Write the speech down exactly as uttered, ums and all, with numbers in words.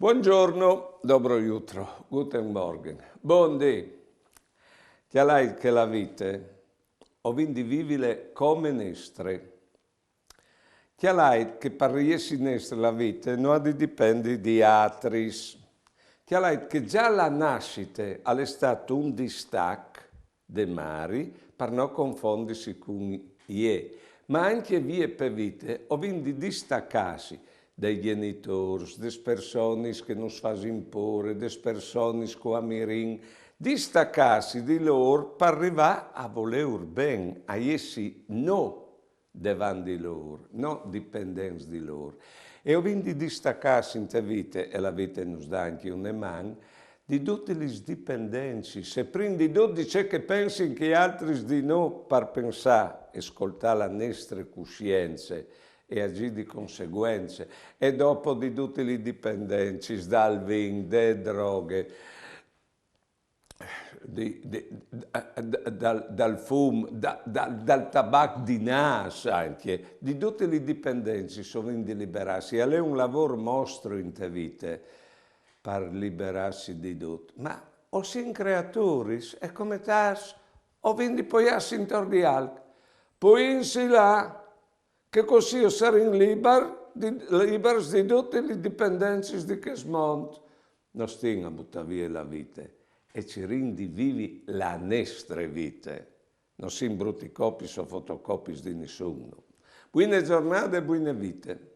Buongiorno, dobro jutro, guten Morgen, bundì. Cjalait che la vite o vin di vivile come nestre. Cjalait che par jessi nestre la vite no à di dipendi di altris. Cjalait che za la nassite al è stât un distac de mari, par no confondisi cun jê, ma ancje vie pe vite o vin di distacâsi dai gjenitôrs, des personis che nus fasin pôre, des personis che o amirìn, distacâsi di lôr par rivâ a volêur ben, a jessi nô devant di lôr, no dipendents di lôr. E o vin di distacâsi inte vite, e la vite nus dà ancje une man, di dutis lis dipendencis, e prin di dut di ce che a pensin chei altris di nô, par pensâ e scoltâ la nestre cussience e agjî di conseguence, e dopo di dutis lis dipendencis, dal vin, de droghe, di, di, da- da- dal, dal fum, da- dal, dal tabac di nâs ancje, di dutis lis dipendencis o vin di liberâsi. Al è un lavôr mostru inte vite par liberâsi di dut. Ma o sin creaturis e come tâls o vin di poiâsi intor di alc. Poìnsi là, che cussì o sarìn libar di- libars di dutis lis dipendencis di chest mont. No stin a butâ vie la vite e cirìn di vivi la nestre vite. No sin brutis copis o fotocopiis di nissun. Buine zornade e buine vite.